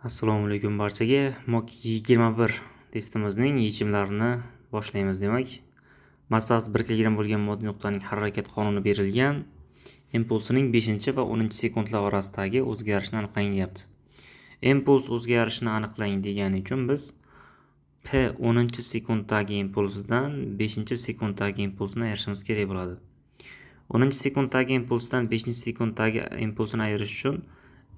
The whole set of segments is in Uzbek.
Assalomu alaykum barchaga. Mock 21 testimizning yechimlarini boshlaymiz. Demak, massasi 1 kg bo'lgan moddiy nuqtaning harakat qonuni berilgan. Impulsining 5 va 10 sekundlar orasidagi o'zgarishni aniqlang deyapti. Impuls o'zgarishini aniqlang degani uchun biz P 10 sekunddagi impulsidan 5 sekunddagi impulsni ayirishimiz kerak bo'ladi. 10 sekunddagi impulsdan 5 sekunddagi impulsini ayirish uchun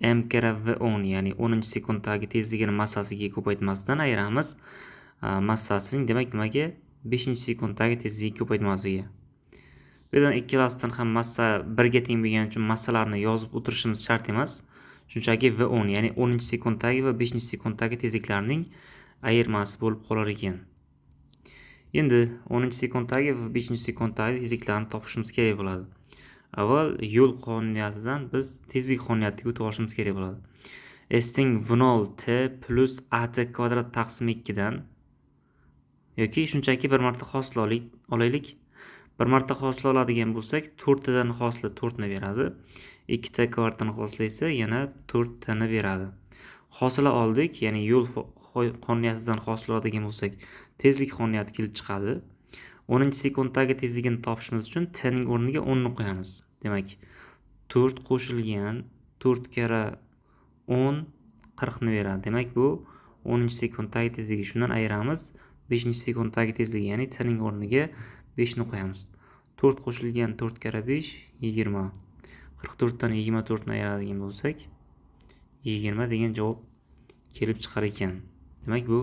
m karra v10, ya'ni 10 sekunddagi tezligini massasiga ko'paytmasdan ayiramiz. Massasining demak nimaga? 5 sekunddagi tezligiga ko'paytmasiga. Bu yerdan ikkalasidan ham massa 1 ga teng bo'lgani uchun massalarni yozib o'tirishimiz shart emas. Shunchaki v10, ya'ni 10 sekunddagi va 5 sekunddagi tezliklarning ayirmasi bo'lib qolar ekan. Endi 10 sekunddagi va 5 sekunddagi tezliklarni topishimiz kerak bo'ladi. Avval yo'l qonuniyatidan biz tezlik qonuniyatiga o'tib olishimiz kerak bo'ladi. S teng v0 t plus at kvadrat taqsim 2 dan yoki shunchaki bir marta hosil olaylik. Bir marta hosil oladigan bo'lsak, 4 dan hosili 4 ni beradi. 2 t kvadratdan hosili esa yana 4 t ni beradi. Hosila oldik, ya'ni yo'l qonuniyatidan hosil oladigan bo'lsak, tezlik qonuniyati kelib chiqadi. 10 sekunddagi tezligini topishimiz uchun t ning o'rniga 10 ni qo'yamiz. Demak, 4 qo'shilgan 4 karra 10 40 ni beradi. Demak, bu 10 sekunddagi tezligi. Shundan ayiramiz 5 sekunddagi tezligi, ya'ni t ning o'rniga 5 ni qo'yamiz. 4 qo'shilgan 4 karra 5 20. 44 dan 24 ni ayiradigan bo'lsak, 20 degan javob kelib chiqar ekan. Demak, bu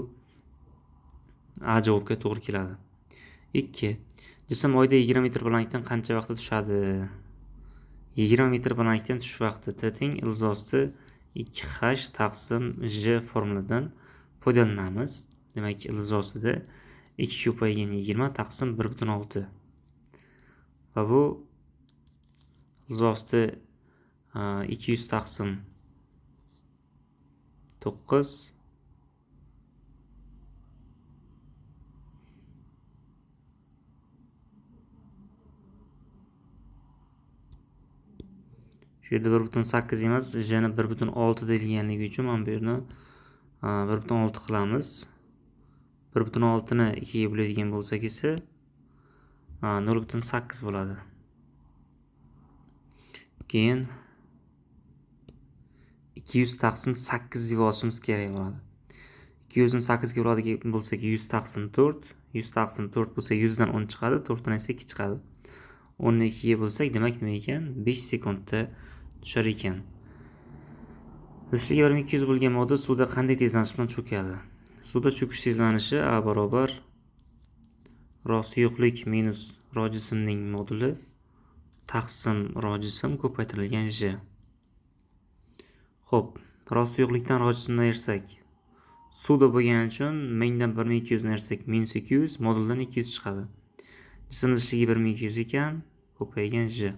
A javobga to'g'ri keladi. 2. Jism oyda 20 metr balandlikdan qancha vaqtda tushadi? 20 metr balandlikdan tushish vaqti t teng ildizosti 2h taqsim j formulidan foydalanamiz. Demak, ildizostida 2 ko'paygan 20 taqsim 1.6. Va bu ildizosti 200 taqsim 9 Shu yerda 1.8 emas, j ni 1.6 deyilganligi uchun mana bu yerni 1.6 qilamiz. 1.6 ni 2 ga bo'ladigan bo'lsak esa 0.8 bo'ladi. Keyin 200 taqsim 8 deb yozishimiz kerak bo'ladi. 200 ni 8 ga bo'ladigan bo'lsak 100 taqsim 4, 100 taqsim 4 bo'lsa 100 dan 10 chiqadi, 4 dan esa 2 chiqadi. 10 ni 2 ga bo'lsak, demak nima ekan? 5 sekundda tushar ekan. Zichligi 1200 bo'lgan modda suvda qanday tezlanish bilan cho'kadi? Suvda cho'kish tezlanishi A barobar ro suyuqlik minus ro jismning moduli taqsim ro jism ko'paytirilgan j. Xo'p, ro suyuqlikdan ro jismni ayirsak, suvda bo'lgani uchun 1000 dan 1200 ni ayirsak minus 200, moduldan 200 chiqadi. Jism zichligi 1200 ekan, ko'paygan j.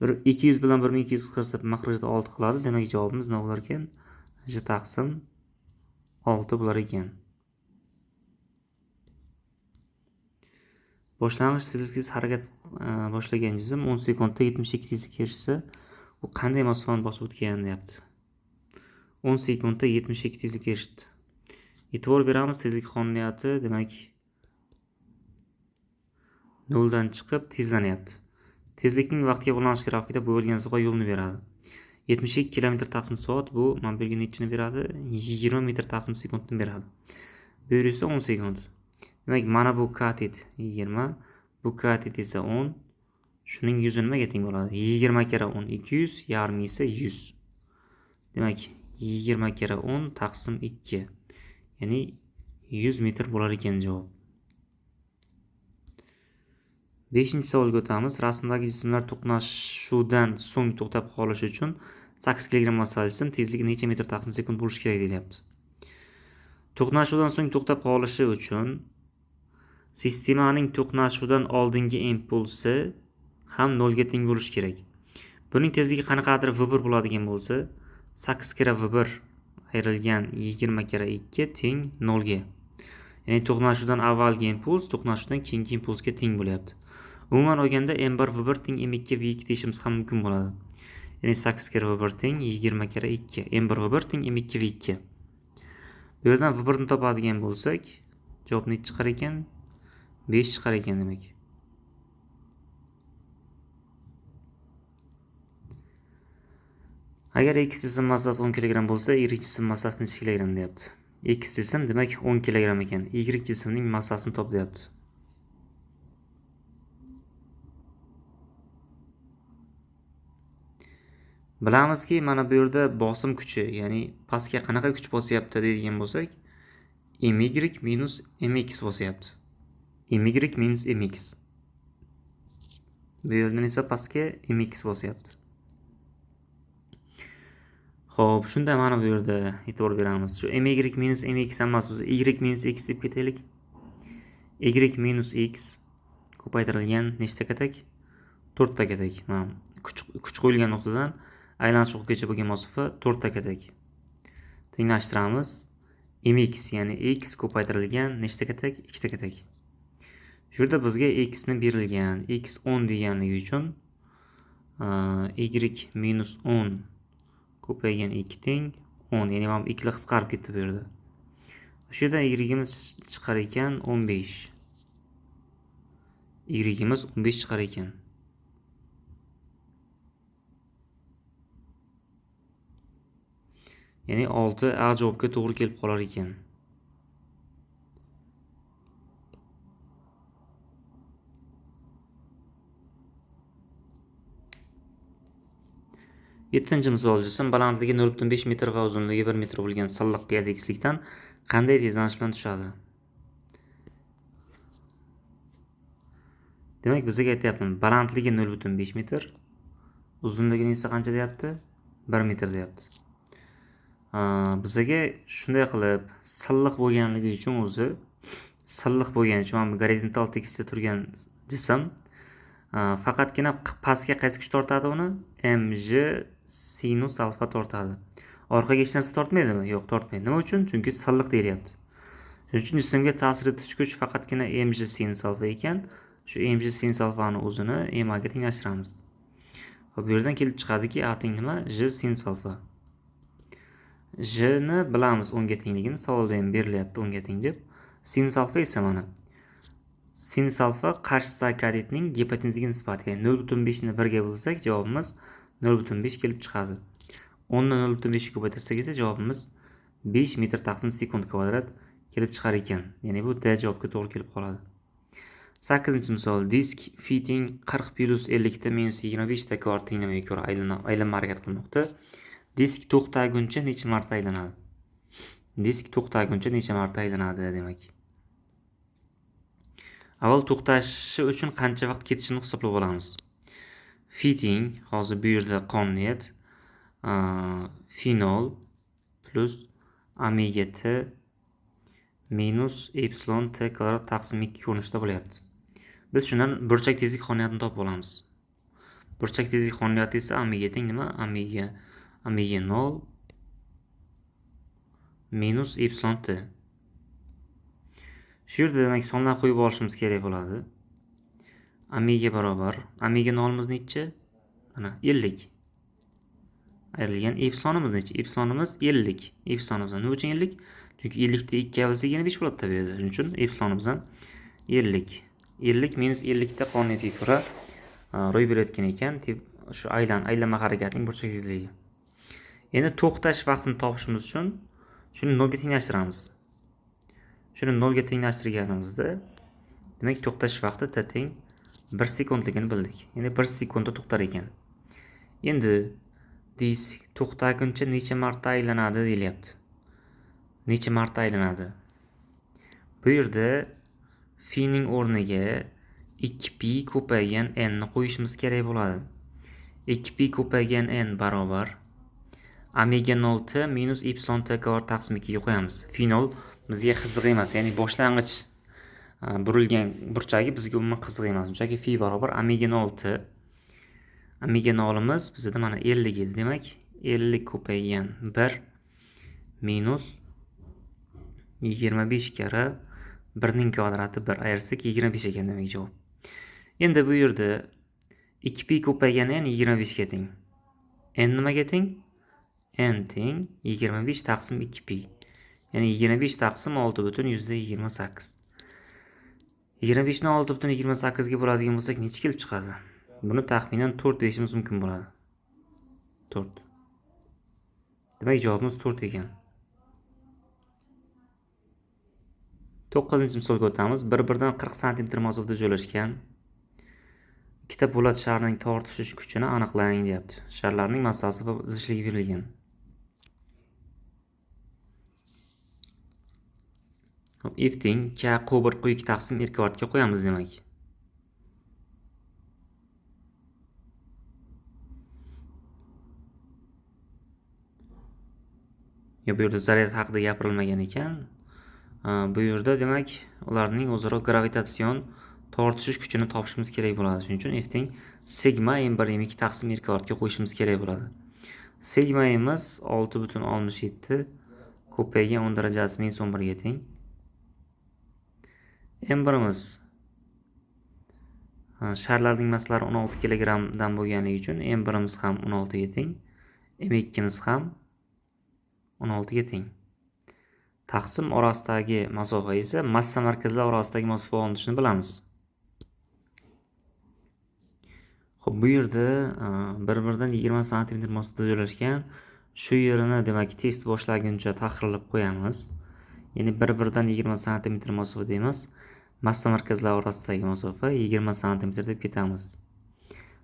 Bir 200 bilan 1200 qilsa maxrajda 6 qiladi. Demak, javobimiz nima bo'lar ekan? J taqsim 6 bo'lar ekan. Boshlang'ich tezliksiz harakat boshlagan jism 10 sekundda 72 tezlikka erishsa, u qanday masofani bosib o'tgan deyapti. 10 sekundda 72 tezlikka erishdi. E'tibor beramiz, tezlik qonuniyati demak 0 dan chiqib tezlanyapti. Tezlikning vaqtga bog'lanish grafikida bo'yalgan ziqo yo'lni beradi. 72 kilometr taqsim soat bu mana bu yerga nechini beradi? 20 metr taqsim sekundni beradi. Bu yer esa 10 sekund. Demak, mana bu katet 20, bu katet esa 10. Shuning 100 nimaga teng bo'ladi? 20 karra 10 200, yarmi esa 100. Demak, 20 karra 10 taqsim 2. Ya'ni 100 metr bo'lar ekan javob. 5-savolga o'tamiz. Rasmdagi jismlar to'qnashuvdan so'ng to'xtab qolishi uchun 8 kilogramm massali jism tezligi necha metr taqsim sekund bo'lishi kerak deyilyapti. To'qnashuvdan so'ng to'xtab qolishi uchun sistemaning to'qnashuvdan oldingi impulsi ham 0 ga teng bo'lishi kerak. Buning tezligi qanaqadir v1 bo'ladigan bo'lsa, 8 karra v1 ayrilgan 20 karra 2 teng 0 ga. Ya'ni to'qnashuvdan avvalgi impuls to'qnashuvdan keyingi impulsga teng bo'lyapti. Umuman olganda m1 v1 teng m2 v2 deyishimiz ham mumkin bo'ladi. Ya'ni 8 kara V1 teng 20 kara 2. M1 V1 teng M2 V2. Bu yerdan V1 ni topadigan bo'lsak, javob necha chiqar ekan? 5 chiqar ekan demak. Agar X jism massasi 10 kg bo'lsa, Y jism massasi necha kilogramm deyapti. X jism demak 10 kg ekan. Y jismning massasini top deyapti. Bilamizki, mana bu yerda bosim kuchi, ya'ni pastga qanaqa kuch bosyapti deydigan bo'lsak, my minus mx bosyapti. My minus mx. Bu yerdan esa pastga mx bosyapti. Xo'p, shunda mana bu yerda e'tibor beramiz. Shu my minus mx emas, o'zi y minus x deb ketaylik. Y minus x ko'paytirilgan nechta katak? 4 ta katak. Mana kuch qo'yilgan nuqtadan aylanish o'qigacha bo'lgan masofa 4 ta katak. Tenglashtiramiz. Mx, ya'ni x ko'paytirilgan nechta katak? 2 ta katak. Shu yerda bizga x ni berilgan. X 10 deganligi uchun y minus 10 ko'paygan 2 teng 10, ya'ni mana bu 2 qisqarib ketdi bu yerda. Shu yerdan y'imiz chiqar ekan 15. Y'imiz 15 chiqar ekan. Ya'ni 6 A javobga to'g'ri kelib qolar ekan. Yettinchi misol. Jism balandligi 0.5 metr va uzunligi 1 metr bo'lgan silliq qiya tekislikdan qanday tezlanish bilan tushadi? Demak, bizga aytyapti, balandligi 0.5 metr, uzunligini esa qancha deyapti? 1 metr deyapti. Bizga shunday qilib silliq bo'lganligi uchun, o'zi silliq bo'lgani uchun mana bu gorizontal tekisda turgan jism faqatgina pastga qaysi kuch tortadi uni? Mg sinus alfa tortadi. Orqaga hech narsa tortmaydimi? Yo'q, tortmaydi. Nima uchun? Chunki silliq deyilyapti. Shuning uchun jismga ta'sir etuvchi kuch faqatgina mg sinus alfa ekan. Shu mg sinus alfani o'zini ma ga tenglashtiramiz. Xo'p, bu yerdan kelib chiqadiki, a teng nima? J sinus alfa. J ni bilamiz 10 ga tengligini, savolda ham berilyapti 10 ga teng deb. Sinus alfa esa mana sinus alfa qarshisidagi katetning gipotenuziga nisbati, ya'ni 0.5 ni 1 ga bo'lsak, javobimiz 0.5 kelib chiqadi. 10 ni 0.5 ga ko'paytirsak esa javobimiz 5 metr taqsim sekund kvadrat kelib chiqar ekan. Ya'ni bu D javobga to'g'ri kelib qoladi. 8-misol. Disk fitting 40 plus 50 ta minus 25 ta kvadrat tenglamaga ko'ra aylanma harakat qilmoqda. Disk to'xtaguncha necha marta aylanadi? Disk to'xtaguncha necha marta aylanadi demak. Avval to'xtashi uchun qancha vaqt ketishini hisoblab olamiz. Fitting hozir bu yerda qonuniyat finol plus omega t minus epsilon t kvadrat taqsim 2 ko'rinishida bo'lyapti. Biz shundan burchak tezlik qonuniyatini topib olamiz. Burchak tezlik qonuniyati esa omega teng nima? Omega 0 minus epsilon t. Shu yerda demak sonlar qo'yib olishimiz kerak bo'ladi. Omega barobar omega 0imiz necha? Mana 50. Ayrilgan epsilonimiz necha? Epsilonimiz 50. Epsilonimiz nima uchun 50? Chunki 50 ta 2 ga bo'lsak yana 5 bo'ladi bu yerda. Shuning uchun epsilonimiz ham 50. 50 minus 50 ta qonuniyatga ko'ra ro'y berayotgan ekan shu aylanma harakatining burchak tezligi. Endi to'xtash vaqtini topishimiz uchun shuni 0 ga tenglashtiramiz. Shuni 0 ga tenglashtirganimizda demak to'xtash vaqti t teng 1 sekundligini bildik. Endi 1 sekundda to'xtar ekan. Endi disk to'xtaguncha necha marta aylanadi deyilyapti. Necha marta aylanadi? Bu yerda fi ning o'rniga 2pi ko'paygan n ni qo'yishimiz kerak bo'ladi. 2pi ko'paygan n barobar omega 0 t minus epsilon t kvadrat taqsim 2 ga qo'yamiz. Fi 0 bizga qiziq emas, ya'ni boshlang'ich burilgan burchagi bizga umuman qiziq emas. Chunki fi barobar omega 0 t. Omega 0imiz bizda mana 50 edi. Demak 50 ko'paygan 1 minus 25 karra 1 ning kvadrati 1 ayirsak 25 ekan demak javob. Endi bu yerda 2pi ko'paygan n 25 ga teng. N nimaga teng? N teng 25 taqsim 2 pi. Ya'ni 25 taqsim 6,28. 25 ni 6,28 ga bo'ladigan bo'lsak, necha kelib chiqadi? Buni taxminan 4 deyishimiz mumkin bo'ladi. 4. Demak, javobimiz 4 ekan. 9-misolga o'tamiz. Bir-biridan 40 cm masofada joylashgan ikkita po'lat sharning tortishish kuchini aniqlang deyapti. Sharlarning massasi va zichligi berilgan. Hop, F teng K Q1 Q2 taqsim R kvadratga qo'yamiz demak. Ya bu yerda zaryad haqida gapirilmagan ekan. Bu yerda demak ularning o'zaro gravitatsion tortishish kuchini topishimiz kerak bo'ladi. Shuning uchun F teng sigma M1 M2 taqsim R kvadratga qo'yishimiz kerak bo'ladi. Sigma M'imiz 6,67 ko'paygan 10 darajasi minus 11 ga teng. M1imiz sharlarning massalari 16 kilogramdan bo'lganligi uchun M1imiz ham 16 ga teng, M2imiz ham 16 ga teng. Taqsim orasidagi masofa esa massa markazlar orasidagi masofa olinishini bilamiz. Xo'p, bu yerda bir-biridan 20 santimetr masofada joylashgan shu yerini demak test boshlaguncha tahrirlab qo'yamiz. Ya'ni bir-biridan 20 santimetr masofada emas, massa markazlar orasidagi masofa 20 santimetr deb ketamiz.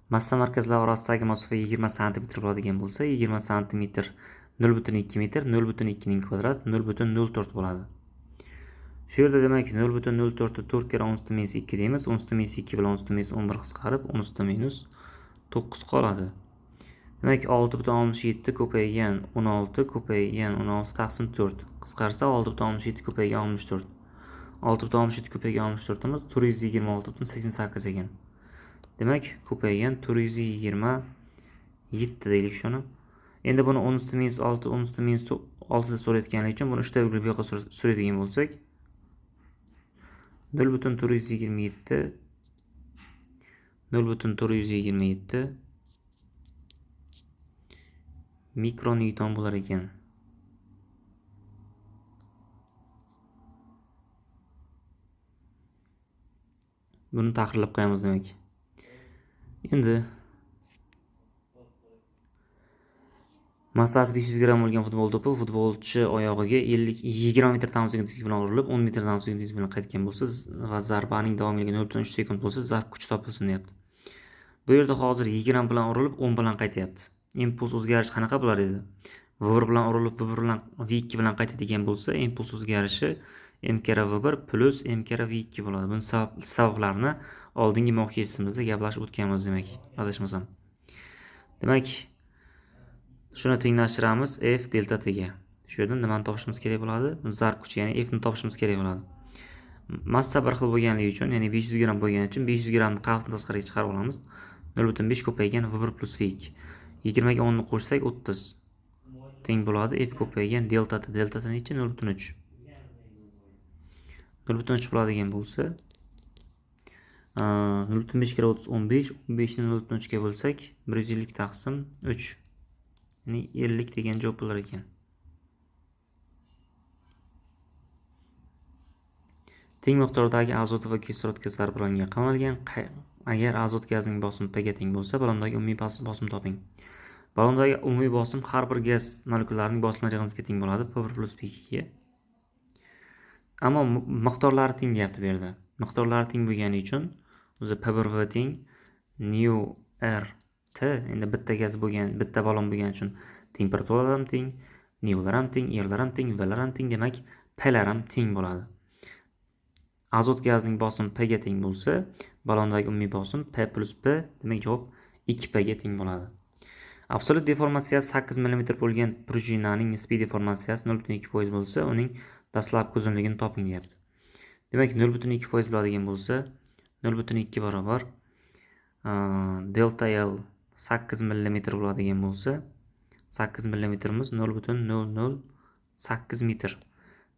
Massa markazlar orasidagi masofa 20 santimetr bo'ladigan bo'lsa, 20 santimetr 0,2 metr, 0,2 ning kvadrat 0,04 bo'ladi. Shu yerda demak 0,04 ni 4 karra 10 minus 2 deymiz. 10 minus 2 bilan 10 minus 11 qisqarib 10 minus 9 qoladi. Demak 6,67 ko'paygan 16 ko'paygan 16 taqsim 4 qisqarsa 6,67 ko'paygan 64. 6,67 ko'paygan 64imiz 426,88 ekan. Demak ko'paygan 427 deylik shuni. Endi buni 10 minus 6, 10 minus 6 da so'rayotganligi uchun buni 3 ta belgili bu yoqqa so'raydigan bo'lsak 0,427 0,427 mikronewton bo'lar ekan. Buni tahrirlab qo'yamiz demak. Endi massasi 500 gramm bo'lgan futbol to'pi futbolchi oyog'iga 20 metr tezlik bilan urilib, 10 metr tezlik bilan qaytgan bo'lsa va zarbaning davomliligi 0,3 sekund bo'lsa, zarb kuchi topilsin deyapti. Bu yerda hozir 20 bilan urilib, 10 bilan qaytyapti. Impuls o'zgarishi qanaqa bo'lar edi? V1 bilan urilib, V1 bilan V2 bilan qaytadigan bo'lsa, impuls o'zgarishi M karra V1 plus M karra V2 bo'ladi. Buni sabablarini oldingi mohiyatsimizda gaplashib o'tganmiz demak, adashmasam. Demak, shuni tenglashtiramiz F delta T ga. Shu yerdan nimani topishimiz kerak bo'ladi? Zarb kuchi, ya'ni F ni topishimiz kerak bo'ladi. Massa bir xil bo'lganligi uchun, ya'ni 500 gramm bo'lgani uchun 500 grammni qavsdan tashqariga chiqarib olamiz. 0,5 ko'paygan V1 plus V2. 20 ga 10 ni qo'shsak 30 teng bo'ladi F ko'paygan delta T. Delta T necha? 0,3. 0,3 bo'ladigan bo'lsa, 0,5 karra 30 15, 15 ni 0,3 ga bo'lsak 150 taqsim 3. Ya'ni 50 degan javob bo'lar ekan. Teng miqdordagi azot va kislorod gazlari ballonga qamalgan. Agar azot gazining bosimi P ga teng bo'lsa, ballondagi umumiy bosim toping. Ballondagi umumiy bosim har bir gaz molekularining bosimlari yig'indisiga teng bo'ladi, P1 plus P2 ga. Ammo miqdorlari teng deyapti bu yerda. Miqdorlari teng bo'lgani uchun o'zi P1 V teng nu R T, endi bitta gaz bo'lgan, bitta ballon bo'lgani uchun temperaturalar ham teng, nular ham teng, Rlar ham teng, Vlar ham teng, demak Plar ham teng bo'ladi. Azot gazining bosimi P ga teng bo'lsa, ballondagi umumiy bosim P plus P, demak javob 2 P ga teng bo'ladi. Absolyut deformatsiyasi 8 millimetr bo'lgan prujinaning nisbiy deformatsiyasi 0,2% bo'lsa, uning dastlabki uzunligini toping deyapti. Demak 0,2% bo'ladigan bo'lsa, 0,2 barobar, delta L 8 millimetr bo'ladigan bo'lsa, 8 millimetrimiz 0,008 metr.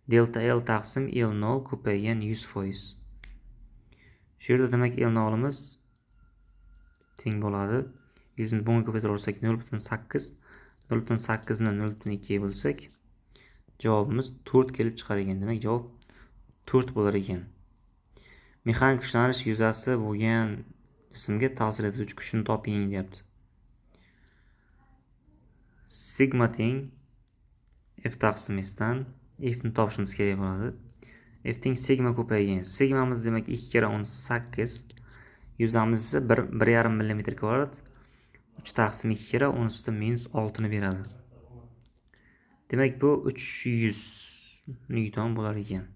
Delta L taqsim L nol ko'paygan 100%. Shu yerda demak L nolimiz teng bo'ladi. 100 ni bunga ko'paytirsak 0,8, 0,8 ni 0,2 ga bo'lsak, javobimiz 4 kelib chiqar ekan. Demak, javob 4 bo'lar ekan. Mexanik kuchlanish yuzasi bo'lgan jismga ta'sir etuvchi kuchni toping deyapti. Sigma teng F taqsim S dan F ni topishimiz kerak bo'ladi. F teng sigma ko'paygan. Sigmamiz demak 2 kere 18, yuzamiz esa 1,5 millimetr kvadrat 3 taqsim 2 kere 10 usti minus 6 ni beradi. Demak, bu 300 newton bo'lar ekan.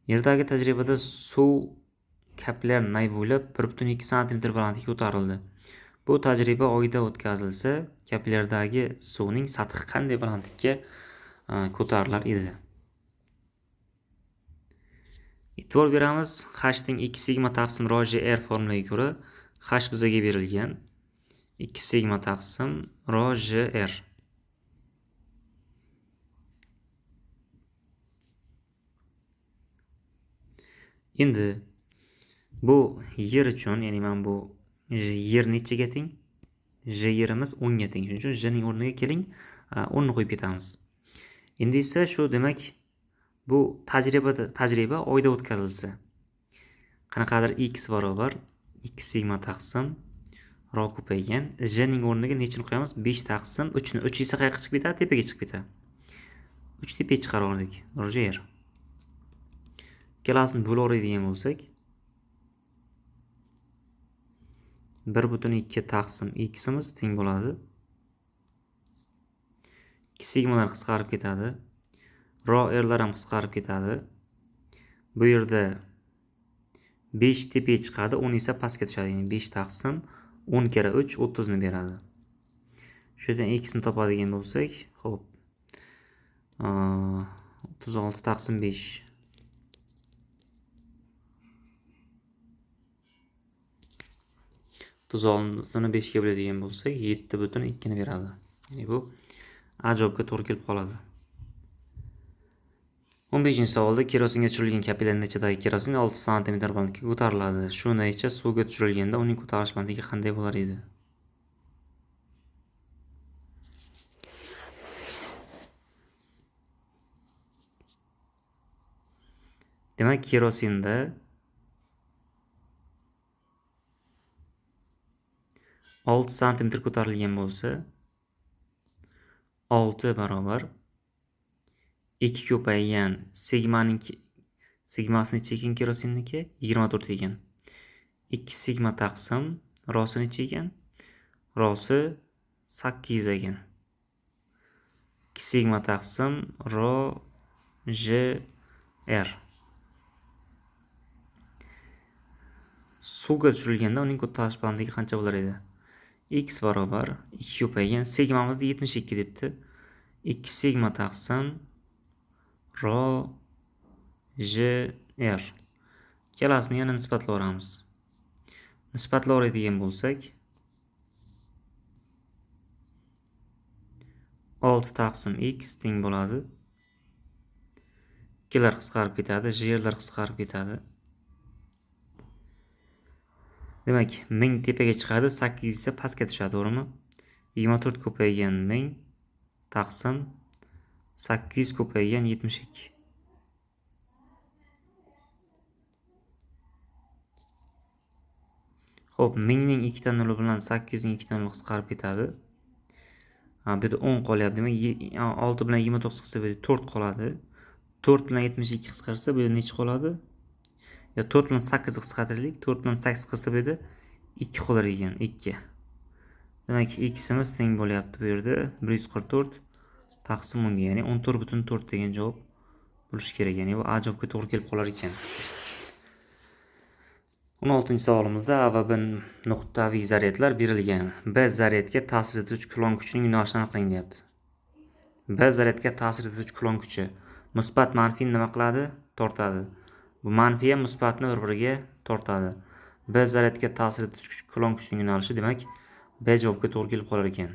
Yerdagi tajribada suv kapillyar nay bo'ylab 1,2 santimetr balandlikka ko'tarildi. Bu tajriba oyda o'tkazilsa, kapillyardagi suvning sathi qanday balandlikka ko'tarilar edi? E'tibor beramiz, H teng 2 sigma taqsim rho J R formuliga ko'ra H bizga berilgan 2 sigma taqsim rho J R. Endi bu yer uchun, ya'ni mana bu yer nechaga teng? J yerimiz 10 ga teng. Shuning uchun J ning o'rniga keling, 10 ni qo'yib ketamiz. Endi esa shu, demak, bu tajriba oyda o'tkazilsa, qanaqadir x barobar 2 sigma taqsim rho ko'paygan. J ning o'rniga nechini qo'yamiz? 5 taqsim 3 ni. 3 esa qayerga chiqib ketadi? Tepaga chiqib ketadi. 3 tepaga chiqarib oldik. Rho J R. Ikkalasini bo'lib oladigan bo'lsak, 1,2 taqsim x'imiz teng bo'ladi. 2 sigmalar qisqarib ketadi. Rho rlar ham qisqarib ketadi. Bu yerda 5 tepaga chiqadi, 10 esa pastga tushadi. Ya'ni 5 taqsim 10 kere 3 30 ni beradi. Shu yerdan x ni topadigan bo'lsak, xo'p. 36 taqsim 5. 36ni 5 ga bo'ladigan bo'lsak, 7,2 ni beradi. Ya'ni bu A javobga to'g'ri kelib qoladi. 15-savolda kerosinga tushirilgan kapillar nechadagi kerosin 6 santimetr balandlikka ko'tariladi. Shu naycha suvga tushirilganda uning ko'tarilish balandligi qanday bo'lar edi? Demak, kerosinda 6 santimetr ko'tarilgan bo'lsa, 6 barobar 2 ko'paygan sigmasi necha ekan kerosinniki? 24 ekan. 2 sigma taqsim rosi necha ekan? Rosi 8 ekan. 2 sigma taqsim ro J R. Suvga tushirilganda uning ko'tarilish balandligi qancha bo'lar edi? X barobar 2 ko'paygan sigmamizni 72 debdi. 2 sigma taqsim ro J R. Ikkalasini yana nisbatlayveramiz. Nisbatlayveradigan bo'lsak, 6 taqsim x teng bo'ladi. Ikkilar qisqarib ketadi, J'lar qisqarib ketadi. Demak, 1000 tepaga chiqadi, 800 esa pastga tushadi, to'g'rimi? 24 ko'paygan 1000 taqsim 800 ko'paygan 72. Xo'p, 1000 ning ikkita noli bilan 800 ning ikkita noli qisqarib ketadi. Bu yerda 10 qolyapti. Demak, 6 bilan 29 qisqarsa bu yerda 4 qoladi. 4 bilan 72 qisqarsa bu yerda necha qoladi? Yo 4 bilan 8 qisqartirdik. 4 bilan 8 qisqarsa bu yerda 2 qolar ekan, 2. Demak, x'imiz teng bo'lyapti bu yerda 144 taqsim 10 ga, ya'ni 14,4 degan javob bo'lishi kerak. Ya'ni bu A javobga to'g'ri kelib qolar ekan. 16-savolimizda A va B nuqtaviy zaryadlar berilgan. B zaryadga ta'sir etuvchi kulon kuchining yo'nalishini aniqlang deyapti. B zaryadga ta'sir etuvchi kulon kuchi musbat manfiyni nima qiladi? Tortadi. Bu manfiy ham musbatni bir-biriga tortadi. B zaryadga ta'sir etuvchi kulon kuchining yo'nalishi, demak, B javobga to'g'ri kelib qolar ekan.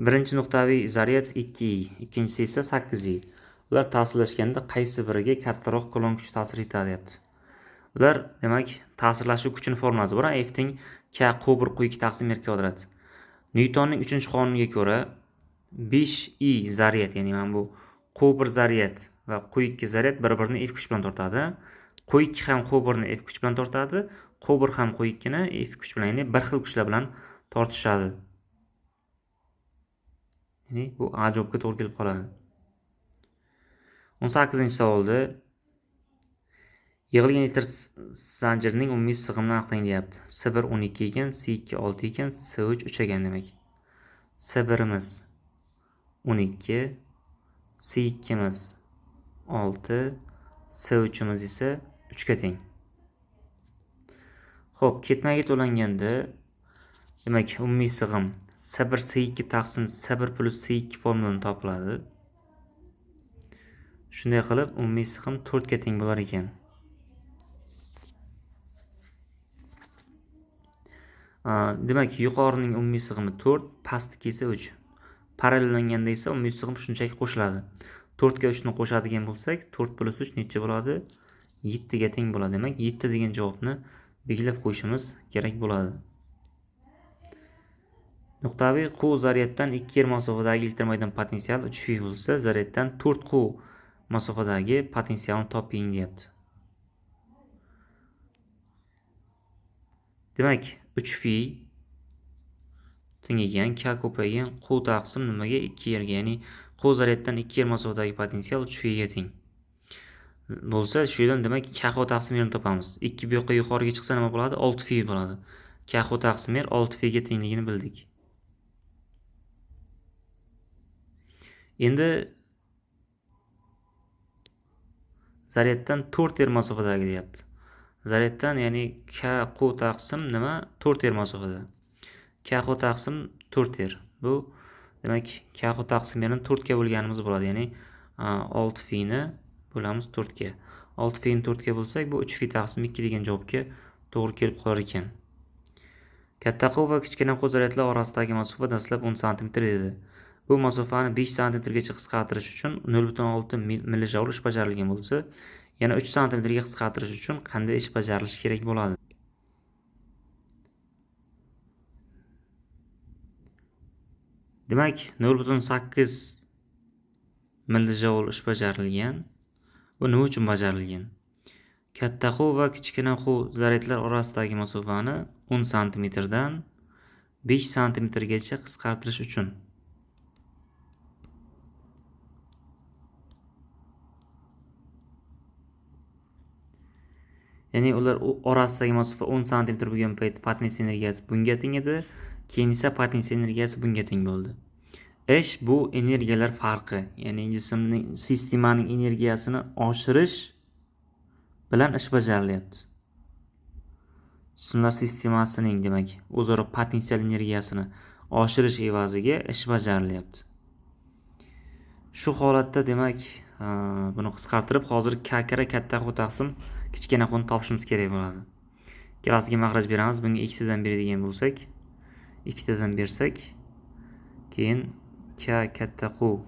Birinchi nuqtaviy zaryad 2i, ikkinchisi esa 8i. Ular ta'sirlashganda qaysi biriga kattaroq kulon kuchi ta'sir etadi deyapti. Ular demak ta'sirlashuv kuchini formulasi bor. F teng K Q1 Q2 taqsim R kvadrat. Nyutonning 3-qonuniga ko'ra 5I zaryad, ya'ni mana bu Q1 zaryad va Q2 zaryad bir-birini F kuch bilan tortadi. Q2 ham Q1 ni F kuch bilan tortadi. Q1 ham Q2 ni F kuch bilan, ya'ni bir xil kuchlar bilan tortishadi. Ya'ni bu A javobga to'g'ri kelib qoladi. 18-savolda yig'ilgan elektr zanjirining umumiy sig'imini aniqlang deyapti. S1 12 ekan, S2 6 ekan, S3 3 ekan demak. S1imiz 12, S2imiz 6, S3imiz esa 3 ga teng. Xo'p, ketma-ket ulanganda demak umumiy sig'im S1 S2 taqsim S1 plus S2 formulani topiladi. Shunday qilib umumiy sig'im 4 ga teng bo'lar ekan. Demak, yuqorining umumiy sig'imi 4, pastniki esa 3. Parallellanganda esa umumiy sig'im shunchaki qo'shiladi. 4 ga 3 ni qo'shadigan bo'lsak, 4 plus 3 necha bo'ladi? 7 ga teng bo'ladi. Demak, 7 degan javobni belgilab qo'yishimiz kerak bo'ladi. Nuqtaviy Q zaryaddan 2 yer masofadagi elektr maydon potensiali 3 V bo'lsa, zaryaddan 4 Q masofadagi potensialni toping deyapti. Demak, 3 V teng ekan K ko'paygan Q taqsim nimaga? 2 yerga, ya'ni Q zaryaddan 2 yer masofadagi potensial 3 V ga teng bo'lsa, shu yerdan demak K Q taqsim R ni topamiz. 2 bu yoqqa yuqoriga chiqsa nima bo'ladi? 6 V bo'ladi. K Q taqsim R 6 V ga tengligini bildik. Endi zaryaddan 4 R masofadagi deyapti. Zaryaddan, ya'ni K Q taqsim nima? 4 R masofada. K Q taqsim 4 R. Bu demak K Q taqsim R ni 4 ga bo'lganimiz bo'ladi. Ya'ni 6 V ni bo'lamiz 4 ga. 6 V ni 4 ga bo'lsak, bu 3 V taqsim 2 degan javobga to'g'ri kelib qolar ekan. Katta Q va kichkina Q zaryadlar orasidagi masofa dastlab 10 santimetr edi. Bu masofani 5 santimetrgacha qisqartirish uchun 0.6 millijoul ish bajarilgan bo'lsa, yana 3 santimetrga qisqartirish uchun qanday ish bajarilishi kerak bo'ladi? Demak, 0.8 millijoul ish bajarilgan. Bu nima uchun bajarilgan? Katta Q va kichkina Q zaryadlar orasidagi masofani 10 santimetrdan 5 santimetrgacha qisqartirish uchun. Ya'ni ular orasidagi masofa 10 santimetr bo'lgan payt potensial energiyasi bunga teng edi, keyin esa potensial energiyasi bunga teng bo'ldi. Ish bu energiyalar farqi, ya'ni jismning, sistemaning energiyasini oshirish bilan ish bajarilyapti. Jismlar sistemasining demak o'zaro potensial energiyasini oshirish evaziga ish bajarilyapti. Shu holatda demak, buni qisqartirib hozir K karra katta Q taqsim kichkina Q ni topishimiz kerak bo'ladi. Ikkalasiga maxraj beramiz. Bunga ikkitadan beradigan bo'lsak, ikkitadan bersak, keyin K katta Q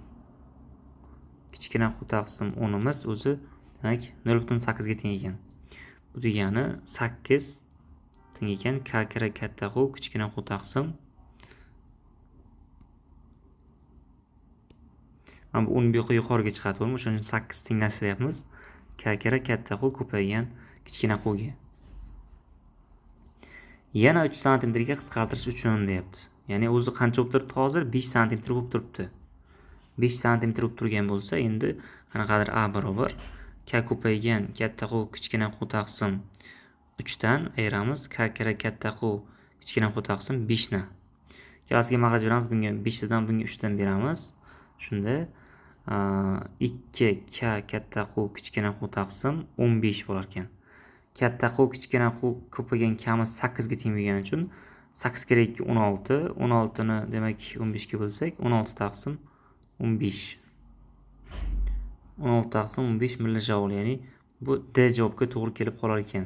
kichkina Q taqsim 10imiz o'zi demak 0.8 ga teng ekan. Bu degani 8 teng ekan K karra katta Q kichkina Q taqsim mana bu 10 bu yoqqa yuqoriga chiqadi, to'g'rimi? O'shaning uchun 8 tenglashtiryapmiz. K karra katta Q ko'paygan kichkina Q ga. Yana 3 santimetrga qisqartirish uchun deyapti. Ya'ni o'zi qancha bo'lib turibdi hozir? 5 santimetr bo'lib turibdi. 5 santimetr bo'lib turgan bo'lsa, endi qanaqadir A barobar K ko'paygan katta Q kichkina Q taqsim 3 dan ayiramiz K karra katta Q kichkina Q taqsim 5 ni. Ikkalasiga maxraj beramiz. Bunga 5 dan, bunga 3 dan beramiz. Shunda 2 K katta Q kichkina Q taqsim 15 bo'lar ekan. Katta Q kichkina Q ko'paygan kami 8 ga teng bo'lgani uchun 8 kere 2 16, 16 ni demak 15 ga bo'lsak, 16 taqsim 15. 16 taqsim 15 millijoul, ya'ni bu D javobga to'g'ri kelib qolar ekan.